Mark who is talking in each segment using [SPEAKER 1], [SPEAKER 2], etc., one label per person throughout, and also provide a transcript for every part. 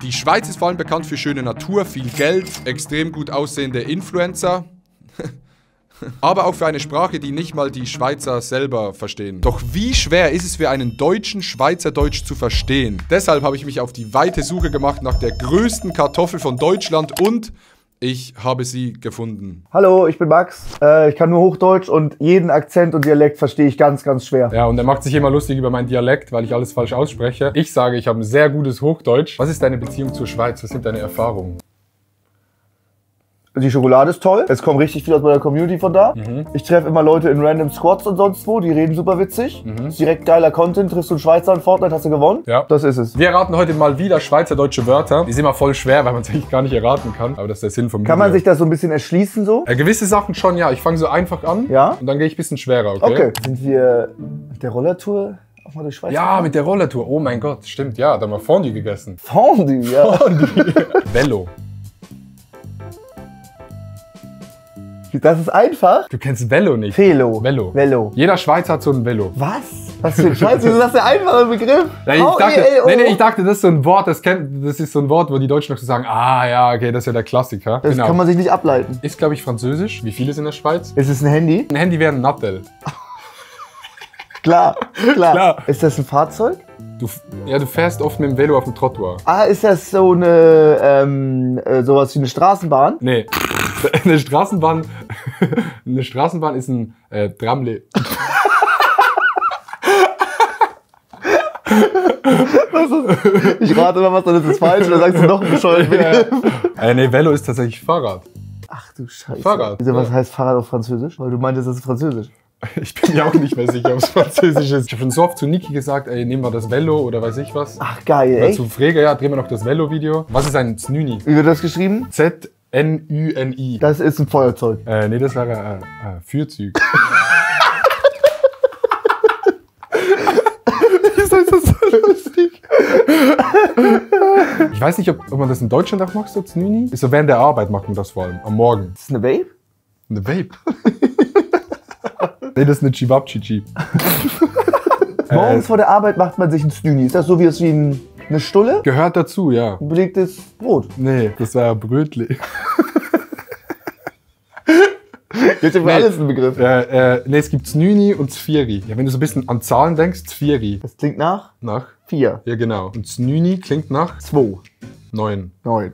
[SPEAKER 1] Die Schweiz ist vor allem bekannt für schöne Natur, viel Geld, extrem gut aussehende Influencer. Aber auch für eine Sprache, die nicht mal die Schweizer selber verstehen. Doch wie schwer ist es für einen Deutschen, Schweizerdeutsch zu verstehen? Deshalb habe ich mich auf die weite Suche gemacht nach der größten Kartoffel von Deutschland und ich habe sie gefunden.
[SPEAKER 2] Hallo, ich bin Max. Ich kann nur Hochdeutsch und jeden Akzent und Dialekt verstehe ich ganz, ganz schwer.
[SPEAKER 3] Ja, und er macht sich immer lustig über meinen Dialekt, weil ich alles falsch ausspreche. Ich sage, ich habe ein sehr gutes Hochdeutsch. Was ist deine Beziehung zur Schweiz? Was sind deine Erfahrungen?
[SPEAKER 2] Die Schokolade ist toll. Es kommt richtig viel aus meiner Community von da. Ich treffe immer Leute in random Squads und sonst wo. Die reden super witzig. Ist direkt geiler Content. Triffst du einen Schweizer in Fortnite, hast du gewonnen.
[SPEAKER 3] Ja.
[SPEAKER 2] Das ist es.
[SPEAKER 3] Wir erraten heute mal wieder schweizerdeutsche Wörter. Die sind immer voll schwer, weil man es eigentlich gar nicht erraten kann. Aber das ist der Sinn vom Video.
[SPEAKER 2] Kann man sich das so ein bisschen erschließen so?
[SPEAKER 3] Gewisse Sachen schon, ja. Ich fange so einfach an.
[SPEAKER 2] Ja.
[SPEAKER 3] Und dann gehe ich ein bisschen schwerer, okay?
[SPEAKER 2] Okay. Sind wir mit der Rollertour auch mal durch Schweiz?
[SPEAKER 3] Ja, mit der Rollertour. Oh mein Gott, stimmt. Ja, da haben wir Fondue gegessen.
[SPEAKER 2] Fondue, ja.
[SPEAKER 3] Fondue. Velo.
[SPEAKER 2] Das ist einfach.
[SPEAKER 3] Du kennst Velo nicht.
[SPEAKER 2] Velo.
[SPEAKER 3] Velo.
[SPEAKER 2] Velo.
[SPEAKER 3] Jeder Schweizer hat so ein Velo.
[SPEAKER 2] Was? Was für ein Scheiß? Wieso ist das der einfache Begriff?
[SPEAKER 3] Ja, ich dachte, das ist so ein Wort, das ist so ein Wort, wo die Deutschen noch so sagen, ah ja, okay, das ist ja der Klassiker.
[SPEAKER 2] Das kann man sich nicht ableiten.
[SPEAKER 3] Ist, glaube ich, Französisch. Wie viele sind in der Schweiz?
[SPEAKER 2] Ist es ein Handy?
[SPEAKER 3] Ein Handy wäre ein Nattel.
[SPEAKER 2] Klar, klar.
[SPEAKER 3] Klar.
[SPEAKER 2] Ist das ein Fahrzeug?
[SPEAKER 3] Du fährst oft mit dem Velo auf dem Trottoir.
[SPEAKER 2] Ah, ist das so eine, sowas wie eine Straßenbahn?
[SPEAKER 3] Nee. Eine Straßenbahn ist ein Tramle.
[SPEAKER 2] Ich rate mal was, dann ist es falsch, oder sagst du noch einen bescheuerten Begriff?
[SPEAKER 3] Nee, Velo ist tatsächlich Fahrrad.
[SPEAKER 2] Ach du Scheiße.
[SPEAKER 3] Fahrrad.
[SPEAKER 2] Wieso, was heißt Fahrrad auf Französisch? Weil du meintest, das ist Französisch.
[SPEAKER 3] Ich bin ja auch nicht mehr sicher, ob es Französisch ist. Ich habe schon so oft zu Niki gesagt, ey, nehmen wir das Velo oder weiß ich was.
[SPEAKER 2] Ach geil,
[SPEAKER 3] Oder
[SPEAKER 2] echt?
[SPEAKER 3] zu Frege, ja, drehen wir noch das Velo-Video. Was ist ein Znüni?
[SPEAKER 2] Wie wird das geschrieben?
[SPEAKER 3] Z-N-Ü-N-I.
[SPEAKER 2] Das ist ein Feuerzeug.
[SPEAKER 3] Nee, das wäre Fürzug. Wieso ist das so lustig? Ich weiß nicht, ob man das in Deutschland auch macht, so Znüni. Ist so während der Arbeit macht man das vor allem, am Morgen.
[SPEAKER 2] Ist das eine Vape?
[SPEAKER 3] Eine Vape. Nee, das ist eine Chibab-Chichi.
[SPEAKER 2] Morgens vor der Arbeit macht man sich ein Snüni. Ist das so wie eine Stulle?
[SPEAKER 3] Gehört dazu, ja.
[SPEAKER 2] Ein belegtes Brot.
[SPEAKER 3] Nee, das war ja Brötli.
[SPEAKER 2] Jetzt für alles ein Begriff.
[SPEAKER 3] Nee, es gibt Znüni und Zvieri. Ja, wenn du so ein bisschen an Zahlen denkst, Zvieri.
[SPEAKER 2] Das klingt nach
[SPEAKER 3] Nach?
[SPEAKER 2] 4.
[SPEAKER 3] Ja, genau. Und Znüni klingt nach
[SPEAKER 2] 2.
[SPEAKER 3] 9.
[SPEAKER 2] 9.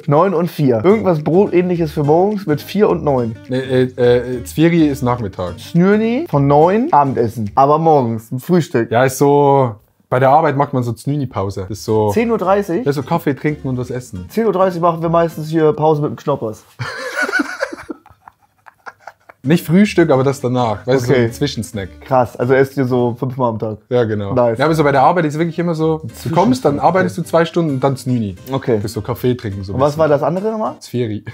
[SPEAKER 2] 9 und 4. Irgendwas Brotähnliches für morgens mit 4 und 9.
[SPEAKER 3] Zvieri ist Nachmittag.
[SPEAKER 2] Snürni von 9 Abendessen. Aber morgens, ein Frühstück.
[SPEAKER 3] Ja, ist so... Bei der Arbeit macht man so Znüni-Pause. Das ist so...
[SPEAKER 2] 10:30 Uhr?
[SPEAKER 3] Ja, so Kaffee trinken und was essen.
[SPEAKER 2] 10:30 Uhr machen wir meistens hier Pause mit dem Knoppers.
[SPEAKER 3] Nicht Frühstück, aber das danach. Weißt du, so
[SPEAKER 2] Okay.
[SPEAKER 3] ein Zwischensnack.
[SPEAKER 2] Krass, also esst ihr so 5-mal am Tag.
[SPEAKER 3] Ja, genau.
[SPEAKER 2] Nice.
[SPEAKER 3] Ja, aber so bei der Arbeit ist es wirklich immer so, du kommst, dann arbeitest du 2 Stunden und dann Znüni.
[SPEAKER 2] Okay.
[SPEAKER 3] Das ist so Kaffee trinken. So
[SPEAKER 2] Und was war das andere nochmal?
[SPEAKER 3] Zvieri.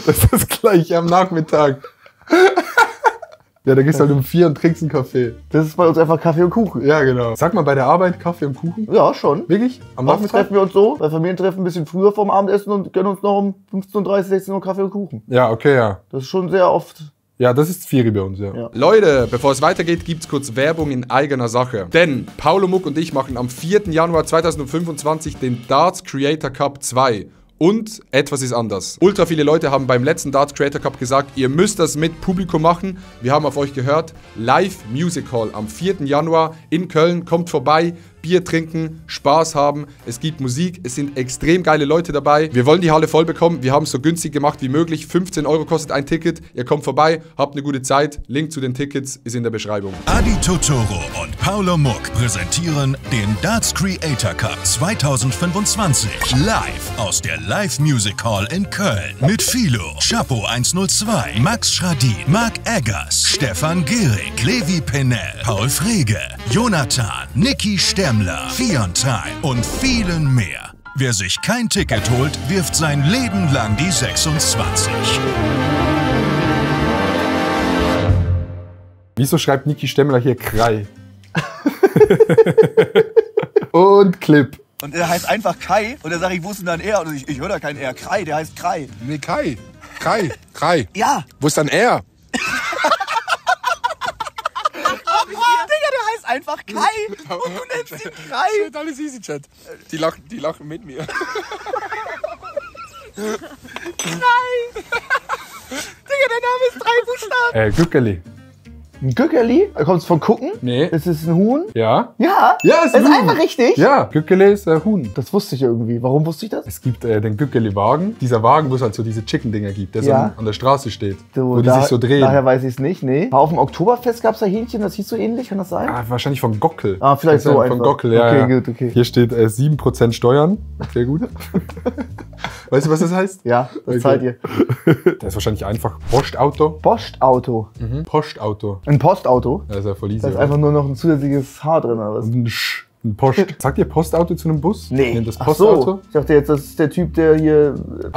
[SPEAKER 3] Das ist das gleiche am Nachmittag. Ja, da gehst du halt um 4 und trinkst einen Kaffee.
[SPEAKER 2] Das ist bei uns einfach Kaffee und Kuchen.
[SPEAKER 3] Ja, genau. Sag mal bei der Arbeit Kaffee und Kuchen?
[SPEAKER 2] Ja, schon.
[SPEAKER 3] Wirklich? Am
[SPEAKER 2] Oft
[SPEAKER 3] Nachmittag?
[SPEAKER 2] treffen wir uns so, bei Familientreffen ein bisschen früher vorm Abendessen und gönnen uns noch um 15:30 16 Uhr Kaffee und Kuchen.
[SPEAKER 3] Ja, okay, ja.
[SPEAKER 2] Das ist schon sehr oft.
[SPEAKER 3] Ja, das ist Zvieri bei uns, ja.
[SPEAKER 2] Ja.
[SPEAKER 1] Leute, bevor es weitergeht, gibt's kurz Werbung in eigener Sache. Denn Paulo Muck und ich machen am 4. Januar 2025 den Darts Creator Cup 2. Und etwas ist anders. Ultra viele Leute haben beim letzten Darts Creator Cup gesagt, ihr müsst das mit Publikum machen. Wir haben auf euch gehört. Live Music Hall am 4. Januar in Köln. Kommt vorbei, Bier trinken, Spaß haben. Es gibt Musik, es sind extrem geile Leute dabei. Wir wollen die Halle voll bekommen. Wir haben es so günstig gemacht wie möglich. 15 € kostet ein Ticket. Ihr kommt vorbei, habt eine gute Zeit. Link zu den Tickets ist in der Beschreibung.
[SPEAKER 4] Adi Totoro und Paulo Muck präsentieren den Darts Creator Cup 2025 live aus der Live Music Hall in Köln mit Philo, Chapo 102, Max Schradin, Marc Eggers, Stefan Gehrig, Levi Penel, Paul Frege, Jonathan, Niki Stemmler, Fiontime und vielen mehr. Wer sich kein Ticket holt, wirft sein Leben lang die 26.
[SPEAKER 3] Wieso schreibt Niki Stemmler hier Krei? Und Clip.
[SPEAKER 5] Und er heißt einfach Kai. Und dann sage ich, wo ist denn dann er? Und ich höre da keinen R. Krei, der heißt Krei.
[SPEAKER 6] Nee, Kai. Kai.
[SPEAKER 5] Ja.
[SPEAKER 6] Wo ist dann er?
[SPEAKER 5] Digga, der heißt einfach Kai und du nennst ihn Kai.
[SPEAKER 6] Steht alles easy, Chat. Die lachen mit mir.
[SPEAKER 5] Digga, der Name ist 3 Buchstaben.
[SPEAKER 3] Gückeli.
[SPEAKER 2] Ein Gückeli? Kommt's von gucken?
[SPEAKER 3] Nee.
[SPEAKER 2] Ist es ein Huhn?
[SPEAKER 3] Ja?
[SPEAKER 2] Ja.
[SPEAKER 3] Ja,
[SPEAKER 2] ist einfach richtig.
[SPEAKER 3] Ja, Gückeli ist Huhn.
[SPEAKER 2] Das wusste ich irgendwie. Warum wusste ich das?
[SPEAKER 3] Es gibt den Gückeli-Wagen. Dieser Wagen, wo es halt so diese Chicken-Dinger gibt, der so
[SPEAKER 2] Ja.
[SPEAKER 3] an der Straße steht.
[SPEAKER 2] So,
[SPEAKER 3] wo die sich so drehen.
[SPEAKER 2] Daher weiß ich es nicht, nee. Auf dem Oktoberfest gab es da Hähnchen, das hieß so ähnlich, kann das sein?
[SPEAKER 3] Wahrscheinlich von Gockel.
[SPEAKER 2] Vielleicht so
[SPEAKER 3] Von
[SPEAKER 2] einfach.
[SPEAKER 3] Gockel, ja.
[SPEAKER 2] Okay,
[SPEAKER 3] ja.
[SPEAKER 2] gut, okay.
[SPEAKER 3] Hier steht 7% Steuern. Sehr gut. Weißt du, was das heißt?
[SPEAKER 2] Ja, das
[SPEAKER 3] Okay.
[SPEAKER 2] zahlt ihr.
[SPEAKER 3] Das ist wahrscheinlich einfach Postauto.
[SPEAKER 2] Postauto.
[SPEAKER 3] Postauto.
[SPEAKER 2] Ein Postauto.
[SPEAKER 3] Das ist ja voll easy.
[SPEAKER 2] Da ist
[SPEAKER 3] oder?
[SPEAKER 2] einfach nur noch ein zusätzliches Haar drin, oder was?
[SPEAKER 3] Ein Post. Sagt ihr Postauto zu einem Bus? Das
[SPEAKER 2] Ach
[SPEAKER 3] Postauto?
[SPEAKER 2] so. Ich dachte jetzt, das ist der Typ, der hier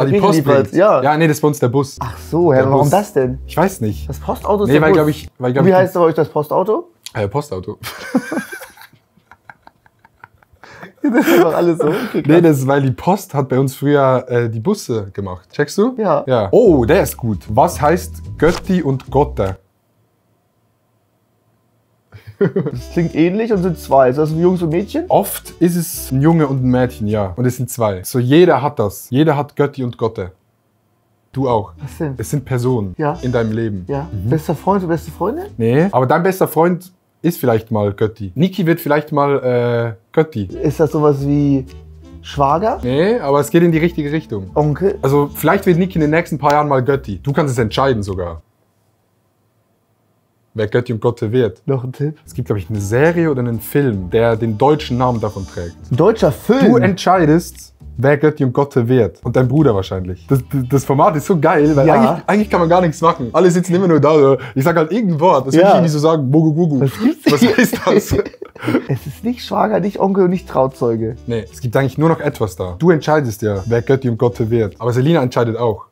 [SPEAKER 3] Die Post bringt.
[SPEAKER 2] Ja.
[SPEAKER 3] Ja, nee, das ist bei uns der Bus.
[SPEAKER 2] Ach so,
[SPEAKER 3] Der
[SPEAKER 2] warum
[SPEAKER 3] Bus.
[SPEAKER 2] das denn?
[SPEAKER 3] Ich weiß nicht.
[SPEAKER 2] Das Postauto ist
[SPEAKER 3] Nee,
[SPEAKER 2] der
[SPEAKER 3] weil
[SPEAKER 2] Bus.
[SPEAKER 3] glaube ich.
[SPEAKER 2] Und wie heißt bei euch das Postauto?
[SPEAKER 3] Postauto.
[SPEAKER 2] Das ist einfach alles so. Okay,
[SPEAKER 3] Nee, das ist, weil die Post hat bei uns früher die Busse gemacht. Checkst du?
[SPEAKER 2] Ja.
[SPEAKER 3] Ja. Oh, der ist gut. Was heißt Götti und Gotte?
[SPEAKER 2] Das klingt ähnlich und sind zwei. Ist das ein Jungs und Mädchen?
[SPEAKER 3] Oft ist es ein Junge und ein Mädchen, ja. Und es sind zwei. So, jeder hat das. Jeder hat Götti und Gotte. Du auch.
[SPEAKER 2] Was denn?
[SPEAKER 3] Es sind Personen
[SPEAKER 2] Ja.
[SPEAKER 3] in deinem Leben.
[SPEAKER 2] Ja. Bester Freund und beste Freundin?
[SPEAKER 3] Nee, aber dein bester Freund ist vielleicht mal Götti. Niki wird vielleicht mal Götti.
[SPEAKER 2] Ist das sowas wie Schwager?
[SPEAKER 3] Nee, aber es geht in die richtige Richtung.
[SPEAKER 2] Onkel?
[SPEAKER 3] Also vielleicht wird Niki in den nächsten paar Jahren mal Götti. Du kannst es entscheiden sogar. Wer Götti und Gotte wird.
[SPEAKER 2] Noch ein Tipp?
[SPEAKER 3] Es gibt, glaube ich, eine Serie oder einen Film, der den deutschen Namen davon trägt.
[SPEAKER 2] Ein deutscher Film?
[SPEAKER 3] Du entscheidest, wer Götti und Gotte wird. Und dein Bruder wahrscheinlich. Das Format ist so geil, weil
[SPEAKER 2] Ja.
[SPEAKER 3] eigentlich kann man gar nichts machen. Alle sitzen immer nur da. Ich sag halt irgendein Wort. Das will
[SPEAKER 2] Ja.
[SPEAKER 3] ich irgendwie so sagen. Bugu Bugu.
[SPEAKER 2] Was gibt's?
[SPEAKER 3] Was heißt das?
[SPEAKER 2] Es ist nicht Schwager, nicht Onkel und nicht Trauzeuge.
[SPEAKER 3] Nee, es gibt eigentlich nur noch etwas da. Du entscheidest ja, wer Götti und Gotte wird. Aber Selina entscheidet auch.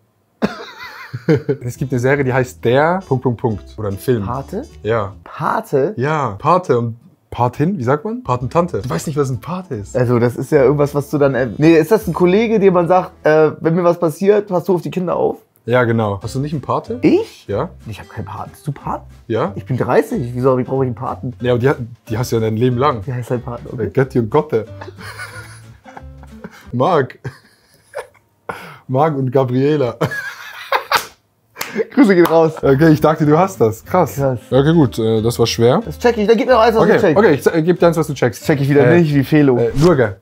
[SPEAKER 3] Es gibt eine Serie, die heißt Der... ... Oder ein Film.
[SPEAKER 2] Pate?
[SPEAKER 3] Ja.
[SPEAKER 2] Pate?
[SPEAKER 3] Ja. Pate und Patin, wie sagt man? Patentante. Du weißt nicht, was ein Pate ist.
[SPEAKER 2] Also das ist ja irgendwas, was du dann... Nee, ist das ein Kollege, dem man sagt, wenn mir was passiert, passt du auf die Kinder auf?
[SPEAKER 3] Ja, genau. Hast du nicht einen Pate?
[SPEAKER 2] Ich?
[SPEAKER 3] Ja.
[SPEAKER 2] Ich habe keinen Paten. Hast du Paten?
[SPEAKER 3] Ja.
[SPEAKER 2] Ich bin 30. Wieso brauche ich einen Paten?
[SPEAKER 3] Ja, aber die hast du ja dein Leben lang.
[SPEAKER 2] Wie heißt dein Paten? Okay.
[SPEAKER 3] Götti und Gotte. Marc. Marc und Gabriela.
[SPEAKER 2] Grüße gehen raus.
[SPEAKER 3] Okay, ich dachte, du hast das. Krass.
[SPEAKER 2] Krass.
[SPEAKER 3] Okay, gut. Das war schwer.
[SPEAKER 2] Das check ich. Dann gib mir noch eins, was ich
[SPEAKER 3] Okay,
[SPEAKER 2] check.
[SPEAKER 3] okay, ich gebe dir eins, was du checkst.
[SPEAKER 2] Check ich wieder nicht, wie Felo.
[SPEAKER 3] Lurge.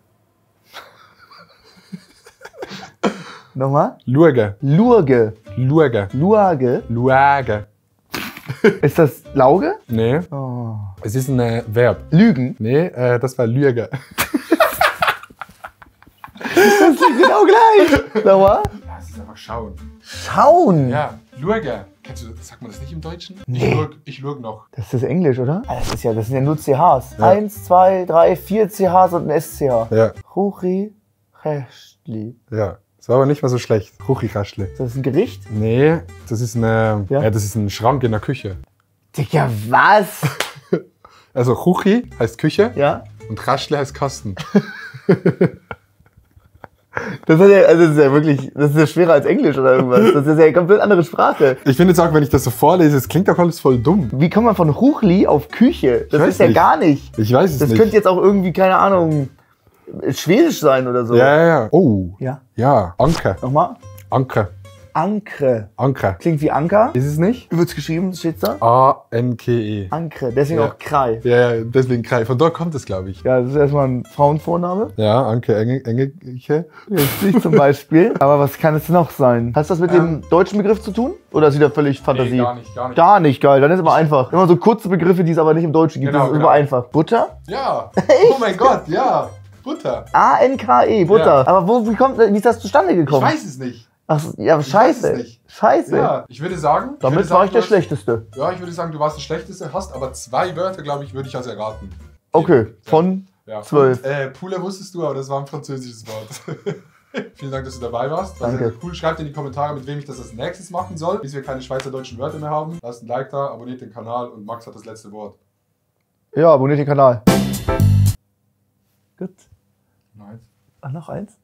[SPEAKER 2] Nochmal?
[SPEAKER 3] Lurge.
[SPEAKER 2] Lurge.
[SPEAKER 3] Lurge.
[SPEAKER 2] Luage.
[SPEAKER 3] Lurge.
[SPEAKER 2] Ist das Lauge?
[SPEAKER 3] Nee,
[SPEAKER 2] Oh.
[SPEAKER 3] es ist ein Verb.
[SPEAKER 2] Lügen.
[SPEAKER 3] Nee, das war Lürge.
[SPEAKER 2] Das ist genau gleich. Nochmal?
[SPEAKER 3] Ja, es ist einfach schauen.
[SPEAKER 2] Schauen.
[SPEAKER 3] Ja, Lurge. Kennst du, sagt man das nicht im Deutschen?
[SPEAKER 2] Nee.
[SPEAKER 3] Ich lurg noch.
[SPEAKER 2] Das ist Englisch, oder? Das sind ja nur CHs.
[SPEAKER 3] Ja.
[SPEAKER 2] 1, 2, 3, 4 CHs und ein SCH.
[SPEAKER 3] Ja,
[SPEAKER 2] Ruchi, Rechtli.
[SPEAKER 3] ja. Das war aber nicht mal so schlecht. Ruchikaschle.
[SPEAKER 2] Ist das ein Gericht?
[SPEAKER 3] Nee, das ist eine,
[SPEAKER 2] Ja?
[SPEAKER 3] das ist ein Schrank in der Küche.
[SPEAKER 2] Digga, was?
[SPEAKER 3] Also Ruchi heißt Küche
[SPEAKER 2] Ja?
[SPEAKER 3] und Raschle heißt Kasten.
[SPEAKER 2] Das ist ja wirklich, das ist ja schwerer als Englisch oder irgendwas. Das ist ja eine komplett andere Sprache.
[SPEAKER 3] Ich finde jetzt auch, wenn ich das so vorlese, es klingt auch alles voll dumm.
[SPEAKER 2] Wie kommt man von Ruchli auf Küche? Das
[SPEAKER 3] weiß
[SPEAKER 2] ist ja
[SPEAKER 3] nicht.
[SPEAKER 2] gar nicht.
[SPEAKER 3] Ich weiß es
[SPEAKER 2] Das
[SPEAKER 3] nicht.
[SPEAKER 2] könnte jetzt auch irgendwie, keine Ahnung, Schwedisch sein oder so.
[SPEAKER 3] Ja, ja, ja. Oh.
[SPEAKER 2] Ja.
[SPEAKER 3] Ja. Anke.
[SPEAKER 2] Nochmal?
[SPEAKER 3] Anke.
[SPEAKER 2] Ankre.
[SPEAKER 3] Anke.
[SPEAKER 2] Klingt wie Anker.
[SPEAKER 3] Ist es nicht?
[SPEAKER 2] Wie wird's geschrieben? Steht's da?
[SPEAKER 3] A-N-K-E.
[SPEAKER 2] Ankre. Deswegen
[SPEAKER 3] Ja.
[SPEAKER 2] auch Krei.
[SPEAKER 3] Ja, ja, deswegen Kai. Von dort kommt es, glaube ich.
[SPEAKER 2] Ja, das ist erstmal ein Frauenvorname.
[SPEAKER 3] Ja, Anke Engelke.
[SPEAKER 2] Jetzt nicht zum Beispiel. Aber was kann es noch sein? Hat das mit dem deutschen Begriff zu tun? Oder ist wieder völlig Fantasie?
[SPEAKER 3] gar nicht, gar nicht.
[SPEAKER 2] Gar nicht, geil. Dann ist aber einfach. Immer so kurze Begriffe, die es aber nicht im Deutschen gibt.
[SPEAKER 3] Genau,
[SPEAKER 2] das ist
[SPEAKER 3] genau.
[SPEAKER 2] immer einfach. Butter?
[SPEAKER 3] Ja. Oh mein Gott, ja. Butter.
[SPEAKER 2] A-N-K-E, Butter.
[SPEAKER 3] Ja.
[SPEAKER 2] Aber wie ist das zustande
[SPEAKER 3] Ich
[SPEAKER 2] gekommen?
[SPEAKER 3] weiß es nicht.
[SPEAKER 2] Ach, ja,
[SPEAKER 3] weiß
[SPEAKER 2] scheiße.
[SPEAKER 3] es nicht.
[SPEAKER 2] Scheiße.
[SPEAKER 3] Ja, ich würde sagen.
[SPEAKER 2] Damit war ich der Schlechteste.
[SPEAKER 3] Ja, ich würde sagen, du warst der Schlechteste, hast aber 2 Wörter, glaube ich, würde ich als erraten.
[SPEAKER 2] Okay, von
[SPEAKER 3] Ja.
[SPEAKER 2] 12.
[SPEAKER 3] Poulet wusstest du, aber das war ein französisches Wort. Vielen Dank, dass du dabei warst. War
[SPEAKER 2] Danke.
[SPEAKER 3] sehr cool. Schreibt in die Kommentare, mit wem ich das als nächstes machen soll, bis wir keine schweizerdeutschen Wörter mehr haben. Lasst ein Like da, abonniert den Kanal und Max hat das letzte Wort.
[SPEAKER 2] Ja, abonniert den Kanal. Gut.
[SPEAKER 3] Nice.
[SPEAKER 2] Ach, noch eins?